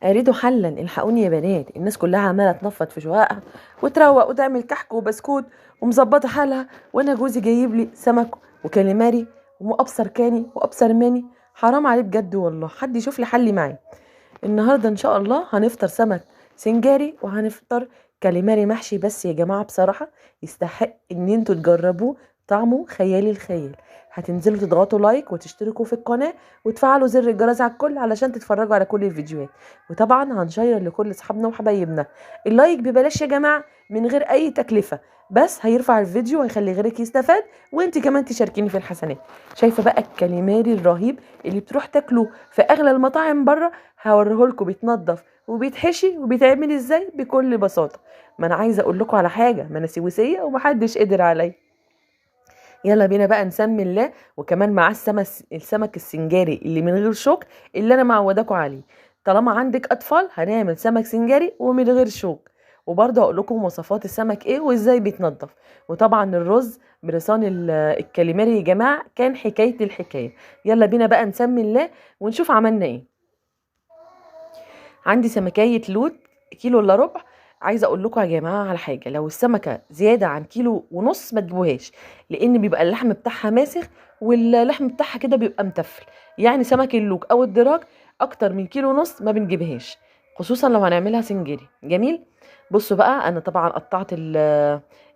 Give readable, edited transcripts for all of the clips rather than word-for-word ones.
اريد حلا، الحقوني يا بنات. الناس كلها عماله تنفض في شققها وتروق وتعمل كحك وبسكوت ومظبطه حالها، وانا جوزي جايب لي سمك وكاليماري وابصر كاني وابصر ماني. حرام عليه بجد والله، حد يشوف لي حل معاه. النهارده ان شاء الله هنفطر سمك سنجاري وهنفطر كاليماري محشي. بس يا جماعة بصراحة يستحق ان انتوا تجربوه، طعمه خيالي الخيال. هتنزلوا تضغطوا like وتشتركوا في القناة وتفعلوا زر الجرس على الكل علشان تتفرجوا على كل الفيديوهات، وطبعا هنشير لكل اصحابنا وحبايبنا. ال like ببلاش يا جماعة من غير اي تكلفة، بس هيرفع الفيديو وهيخلي غيرك يستفاد وانت كمان تشاركيني في الحسنات. شايفه بقى الكاليماري الرهيب اللي بتروح تاكله في اغلى المطاعم بره، هوريهولكم بيتنضف وبيتحشي وبيتعمل ازاي بكل بساطة. ما انا عايزه اقول لكم على حاجة، ما انا سويسيه ومحدش قدر عليا. يلا بينا بقى نسمي الله، وكمان مع السمك السنجاري اللي من غير شوك اللي انا معوداكم عليه. طالما عندك اطفال هنعمل سمك سنجاري ومن غير شوك، وبرضه هقول لكم وصفات السمك ايه وازاي بيتنضف. وطبعا الرز برصان الكاليماري يا جماعة كان حكاية الحكاية. يلا بينا بقى نسمي الله ونشوف عملنا ايه. عندي سمكايه لوت كيلو الا ربع. عايزه اقول لكم يا جماعة على حاجة، لو السمكة زيادة عن كيلو ونص ما تجيبوهاش، لان بيبقى اللحم بتاعها ماسخ واللحم بتاعها كده بيبقى متفل. يعني سمك اللوك او الدراك اكتر من كيلو ونص ما بنجيبهاش، خصوصا لو هنعملها سنجاري. جميل. بصوا بقى، انا طبعا قطعت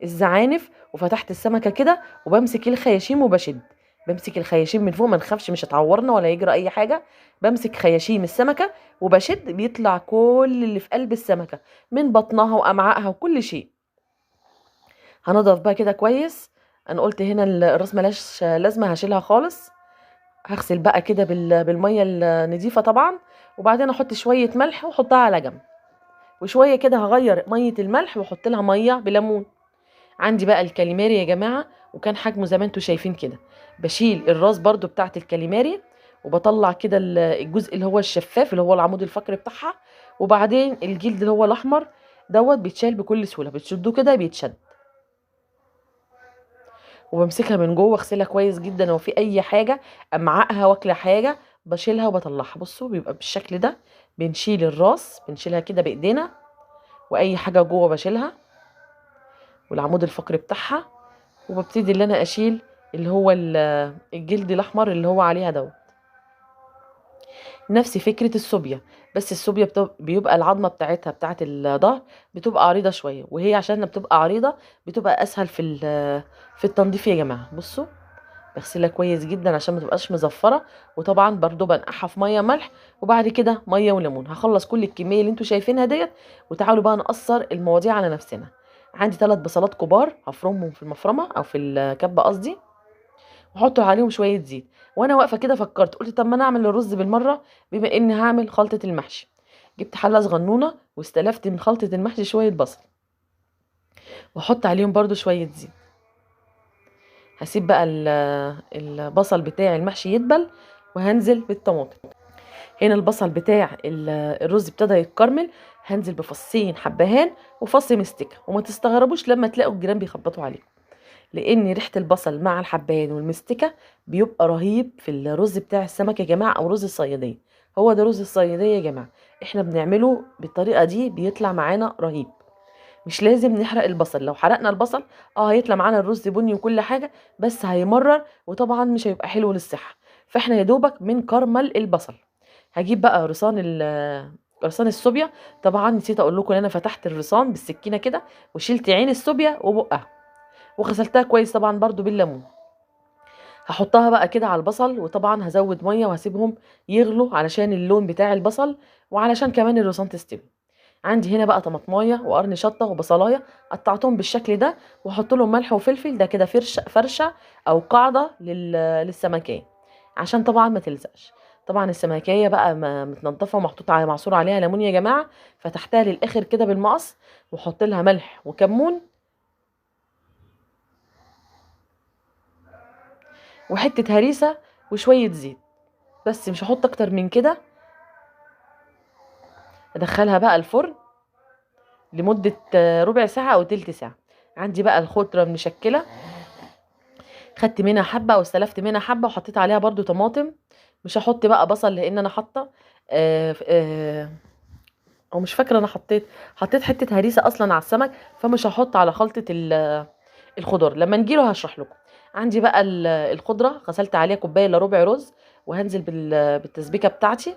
الزعانف وفتحت السمكة كده، وبمسك الخياشيم وبشد. بمسك الخياشيم من فوق، ما نخافش مش هتعورنا ولا يجرى اي حاجة. بمسك خياشيم السمكة وبشد، بيطلع كل اللي في قلب السمكة من بطنها وامعائها وكل شيء. هنضف بقى كده كويس. انا قلت هنا الراس ملاش لازمه، هشيلها خالص. هغسل بقى كده بالمية النظيفة طبعا، وبعدين احط شوية ملح واحطها على جنب، وشوية كده هغير مية الملح واحط لها مية بليمون. عندي بقى الكاليماري يا جماعة، وكان حجمه زي ما انتم شايفين كده. بشيل الراس برضو بتاعت الكاليماري وبطلع كده الجزء اللي هو الشفاف اللي هو العمود الفقري بتاعها، وبعدين الجلد اللي هو الاحمر دوت بيتشال بكل سهولة، بتشدوه كده بيتشد. وبمسكها من جوه اغسلها كويس جدا، لو في اي حاجة امعائها واكله حاجة بشيلها وبطلعها. بصوا بيبقى بالشكل ده، بنشيل الراس بنشيلها كده بايدينا، واي حاجة جوه بشيلها، والعمود الفقري بتاعها، وببتدي اللي انا اشيل اللي هو الجلد الاحمر اللي هو عليها دوت. نفس فكرة السوبيا، بس السوبيا بيبقى العظمة بتاعتها بتاعت الظهر بتبقى عريضة شوية، وهي عشان بتبقى عريضة بتبقى اسهل في التنظيف يا جماعة. بصوا بغسلها كويس جدا عشان ما تبقاش مزفره، وطبعا برضو بنقعها في مية ملح وبعد كده مية وليمون. هخلص كل الكمية اللي انتوا شايفينها ديت، وتعالوا بقى نقصر المواضيع على نفسنا. عندي 3 بصلات كبار هفرمهم في المفرمه او في الكبه قصدي، واحط عليهم شوية زيت. وانا واقفة كده فكرت، قلت طب ما انا اعمل الرز بالمرة بما اني هعمل خلطه المحشي. جبت حله صغنونه واستلفت من خلطه المحشي شوية بصل، واحط عليهم برده شوية زيت. هسيب بقى البصل بتاع المحشي يدبل، وهنزل بالطماطم. هنا البصل بتاع الرز ابتدى يتكرمل، هنزل بفصين حبهان وفص مستكه. وما تستغربوش لما تلاقوا الجيران بيخبطوا عليكم، لان ريحه البصل مع الحبهان والمستكه بيبقى رهيب في الرز بتاع السمك يا جماعة، او رز الصياديه. هو ده رز الصياديه يا جماعة، احنا بنعمله بالطريقة دي بيطلع معانا رهيب. مش لازم نحرق البصل، لو حرقنا البصل هيطلع معانا الرز بني وكل حاجة، بس هيمرر وطبعا مش هيبقى حلو للصحة. فاحنا يا دوبك من كرمل البصل. هجيب بقى رصان السوبيا. طبعا نسيت اقول لكم ان انا فتحت الرصان بالسكينة كده وشلت عين السوبيا وبقها وغسلتها كويس طبعا برضو بالليمون. هحطها بقى كده على البصل، وطبعا هزود مية وهسيبهم يغلوا علشان اللون بتاع البصل وعلشان كمان الرصان تستوي. عندي هنا بقى طماطمايه وقرن شطه وبصلايه قطعتهم بالشكل ده، واحط لهم ملح وفلفل. ده كده فرشه او قاعدة للسمكيه عشان طبعا ما تلزقش. طبعا السمكيه بقى متنضفه ومحطوط على معصور عليها ليمون يا جماعة، فتحتها للاخر كده بالمقص واحط لها ملح وكمون وحتة هريسه وشوية زيت، بس مش هحط اكتر من كده. ادخلها بقى الفرن لمدة ربع ساعة او تلت ساعة. عندي بقى الخضرة المشكلة، خدت منها حبه واستلفت منها حبه وحطيت عليها برضو طماطم. مش هحط بقى بصل لان انا حاطه او مش فاكره انا حطيت حتة هريسه اصلا على السمك، فمش هحط على خلطه الخضار، لما نجيله هشرح لكم. عندي بقى الخضرة غسلت عليها كوباية الا ربع رز، وهنزل بالتسبيكه بتاعتي.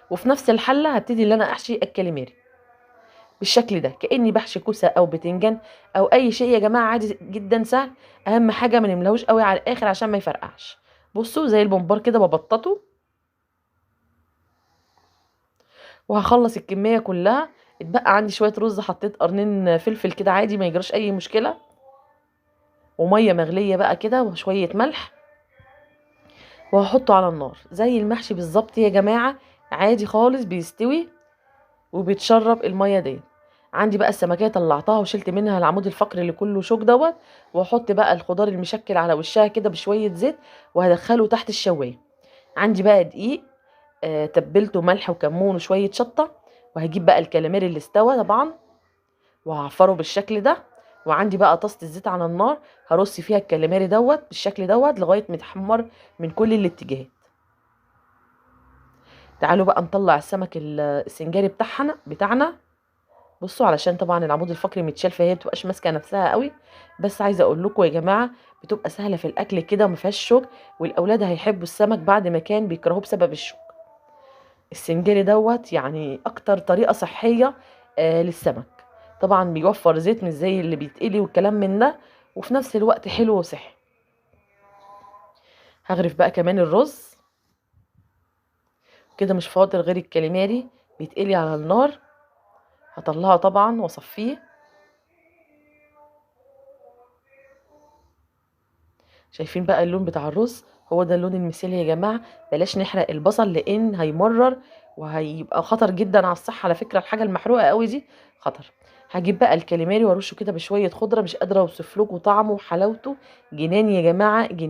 وفي نفس الحلة هبتدي ان انا احشي الكاليماري بالشكل ده، كاني بحشي كوسة او بتنجان او اي شيء يا جماعة، عادي جدا سهل. اهم حاجة ما نملهوش قوي على الاخر عشان ما يفرقعش. بصوا زي البومبار كده ببططه، وهخلص الكمية كلها. اتبقى عندي شوية رز، حطيت قرنين فلفل كده عادي ما يجراش اي مشكلة، ومية مغليه بقى كده وشوية ملح، وهحطه على النار زي المحشي بالظبط يا جماعة، عادي خالص بيستوي وبيتشرب المية دي. عندي بقى السمكيه طلعتها وشلت منها العمود الفقري اللي كله شوك دوت، واحط بقى الخضار المشكل على وشها كده بشوية زيت، وهدخله تحت الشوايه. عندي بقى دقيق تبلته ملح وكمون وشوية شطه، وهجيب بقى الكاليماري اللي استوى طبعا وهعفره بالشكل ده. وعندي بقى طاسه الزيت على النار هرص فيها الكاليماري دوت بالشكل دوت لغاية ما يتحمر من كل الاتجاهات. تعالوا بقى نطلع السمك السنجاري بتاعنا. بصوا علشان طبعا العمود الفقري متشال فهي بتبقاش ماسكه نفسها قوي، بس عايزه اقول لكم يا جماعة بتبقى سهلة في الاكل كده وما فيهاش شوك، والاولاد هيحبوا السمك بعد ما كان بيكرهوه بسبب الشوك. السنجاري دوت يعني اكتر طريقه صحية للسمك، طبعا بيوفر زيت مش زي اللي بيتقلي والكلام من ده، وفي نفس الوقت حلو وصحي. هغرف بقى كمان الرز كده، مش فاضل غير الكاليماري بيتقلي على النار، هطلعه طبعا واصفيه. شايفين بقى اللون بتاع الرز؟ هو ده اللون المثالي يا جماعة. بلاش نحرق البصل لان هيمرر وهيبقى خطر جدا على الصحة، على فكرة الحاجة المحروقه قوي دي خطر. هجيب بقى الكاليماري وارشه كده بشوية خضرة، مش قادرة اوصف لكم طعمه وحلاوته، جنان يا جماعة جنان.